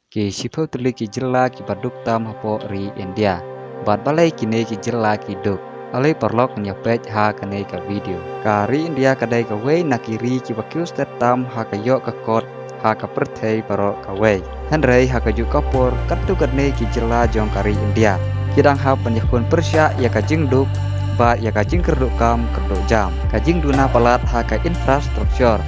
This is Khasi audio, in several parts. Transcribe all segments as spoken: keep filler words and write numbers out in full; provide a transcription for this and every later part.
Ki shiphew tylli ki jylla kiba duk tam hapoh ri India. Bad balei kine ki jylla ki duk? Ale paralok, ngin ïa peit ha kane ka video. Ka ri India ka dei kawei na ki ri kiba kiew stet tam ha ka ïoh ka kot ha ka pyrthei baroh kawei. Hynrei ha kajuh ka por, katto katne ki jylla jong ka ri India ki dang hap ban ïakhun pyrshah ïa ka jingduk bad ïa ka jingkyrduh kam kyrduh jam, ka jingduna palat ha ka infrastructure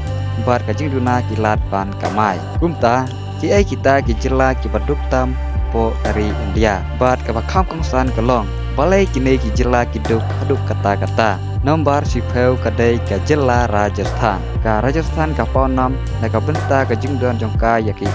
bad ka jingduna ki lad ban kamai. Kumta, kiei kita ki jylla kiba duk tam hapoh ka ri India? Bad kaba kham kongsan ka long, balei kine ki jylla ki duk haduh katta katta? Nombar shiphew ka dei ka jylla Rajasthan. Ka Rajasthan ka paw nam na ka bynta ka jingdon jong ka ïa ki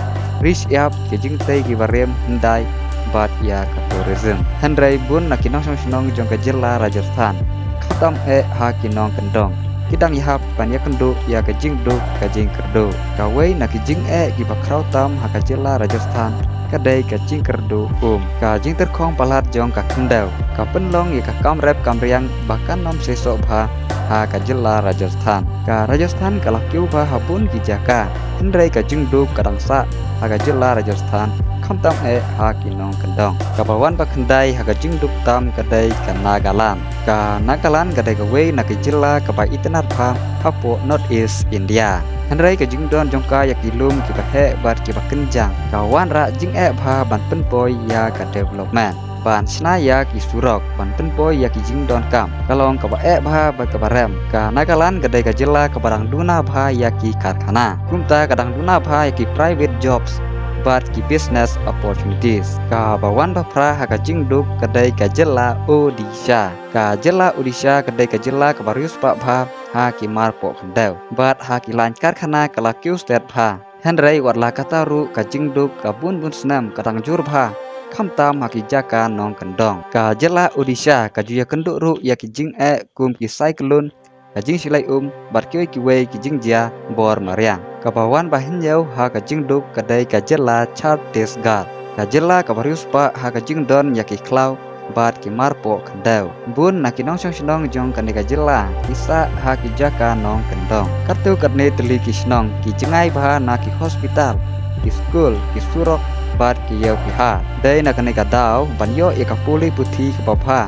ri shyiap, ki jingtei kiba rim hyndai bad ïa ka tourism. Hynrei bun na ki nongshong shnong jong ka jylla Rajasthan, khamtam eh ha ki nongkyndong, ki dang ïahap ban ïakynduh ïa ka jingduk ka jingkyrduh. Kawei na ki jingeh kiba khraw tam ha ka jylla Rajasthan ka dei ka jingkyrduh um, ka jingtyrkhong palat jong ka khyndew, ka pynlong ïa ka kam rep kam riang ba kan ym seisoh bha ha ka jylla Rajasthan. Ka Rajasthan ka la kiew bha ha bun ki jaka, hynrei ka jingduk ka dang sah ha ka jylla Rajasthan, khamtam eh ha ki nongkyndong. Kaba wan ba khyndai ha ka jingduk tam ka dei ka Nagaland. Ka Nagaland ka dei kawei na ki jylla kaba itynnad bha hapoh North East India. Hynrei ka jingdon jong ka ïa ki lum kiba heh bad kiba kynjang ka wanrah jingeh bha ban pynpoi ïa ka development, ban shna ïa ki surok, ban pynpoi ïa ki jingdonkam, ka long kaba eh bha bad kaba rem. Ka Nagaland ka dei ka jylla kaba dang duna bha ïa ki karkhana. Kumta ka dang duna bha ïa ki private jobs bad ki business opportunities. Kaba wan ba phra ha ka jingduk ka dei ka jylla Odisha. Ka jylla Odisha ka dei ka jylla kaba riewspah bha ha ki mar pohkhyndew bad ha ki lain karkhana ka la kiew stet bha. Hynrei wat la katta ruh, ka jingduk ka bun bun snem ka dang jur bha, khamtam ha ki jaka nongkyndong. Ka jylla Odisha ka ju ïakynduh ruh ïa ki jingeh kum ki cyclone, ka jingshlei um bad kiwei kiwei ki jingjia bor mariang. Kaba wan ba hynñiew ha ka jingduk ka dei ka jylla Chhattisgarh. Ka jylla kaba riewspah ha ka jingdon ïa ki khlaw bad ki mar pohkhyndew. Bun na ki nongshong shnong jong kane ka jylla ki sah ha ki jaka nongkyndong. Katto katne tylli ki shnong ki jngai bha na ki hospital, ki skul, ki surok bad ki ïew ki har. Dei na kane ka daw ban ïoh ïa ka pule puthi kaba bha,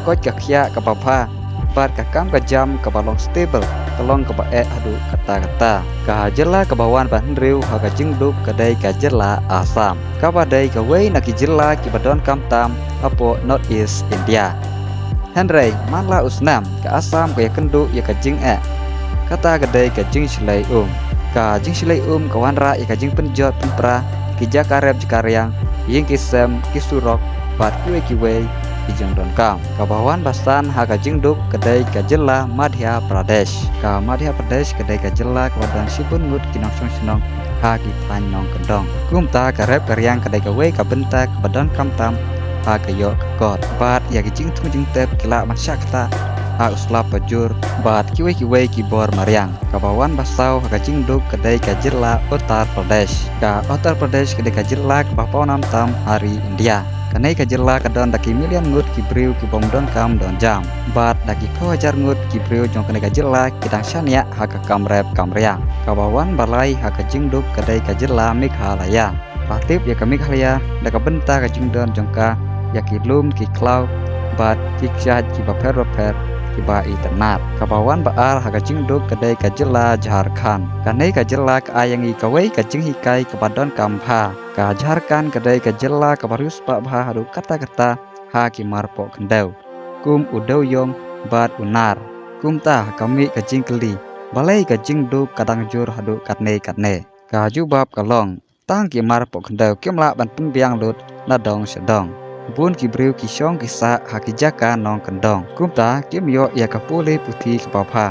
koit ka khiah kaba bha bad ka kam ka jam kaba long stable, ka long kaba eh haduh katta katta. Ka jylla kaba wan ba hynriew ha ka jingduk ka dei ka jylla Assam, kaba dei kawei na ki jylla kiba donkam tam hapoh North East India. Hynrei man la u snem, ka Assam ka ïakynduh ïa ka jingeh, kata ka dei ka jingshlei um. Ka jingshlei um ka wanrah ïa ka jingpynjot pynpra ki jaka rep jaka riang, ïing ki sem, ki surok bad kiwei kiwei ki jingdonkam. Kaba wan ba san ha ka jingduk ka dei ka jylla Madhya Pradesh. Ka Madhya Pradesh ka dei ka jylla kaba don shibun ngut ki nongshong shnong ha ki thaiñ nongkyndong. Kumta ka rep ka riang ka dei kawei ka bynta kaba donkam tam ha ka ïoh ka kot. Bad ïa ki jingthung jingtep ki lah ban shah ktah ha u slap bajur bad kiwei kiwei ki bor mariang. Kaba wan ba saw ha ka jingduk ka dei ka jylla Uttar Pradesh. Ka Uttar Pradesh ka dei ka jylla kaba paw nam tam ha ri India. Kane ka jylla ka don da ki million ngut ki briew ki bym don kam don jam. Bad da ki phew hajar ngut ki briew jong kane ka jylla ki dang shaniah ha ka kam rep kam riang. Kaba wan ba lai ha ka jingduk ka dei ka jylla Meghalaya. Ba tip ïa ka Meghalaya da ka bynta ka jingdon jong ka ïa ki lum ki khlaw bad ki kshaid kiba pher bapher kiba itynnad. Kaba wan ba ar ha ka jingduk ka dei ka jylla Jharkhand. Kane ka jylla ka ai ïa ngi kawei ka jinghikai kaba donkam bha. Ka Jharkhand ka dei ka jylla kaba riewspah bha haduh katta katta ha ki mar pohkhyndew, kum u dewïong bad u nar. Kumta ka mih ka jingkylli, balei ka jingduk ka dang jur haduh katne katne? Ka jubab ka long, tang ki mar pohkhyndew kim lah ban pynbiang lut na dong sha dong. Bun ki briew ki shong ki sah ha ki jaka nongkyndong. Kumta kim ïoh ïa ka pule puthi kaba bha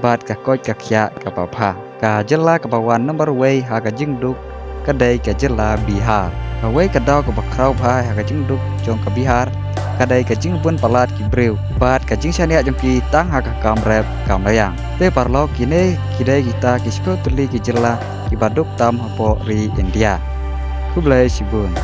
bad ka koit ka khiah kaba bha. Ka jylla kaba wan nombar wei ha ka jingduk ka dei ka jylla Bihar. Kawei ka daw kaba khraw bha ha ka jingduk jong ka Bihar ka dei ka jingbun palat ki briew bad ka jingshaniah jong ki tang ha ka kam rep kam riang. Te paralok, kine ki dei kita ki shiphew tylli ki jylla kiba duk tam hapoh ri India. Khublei shibun.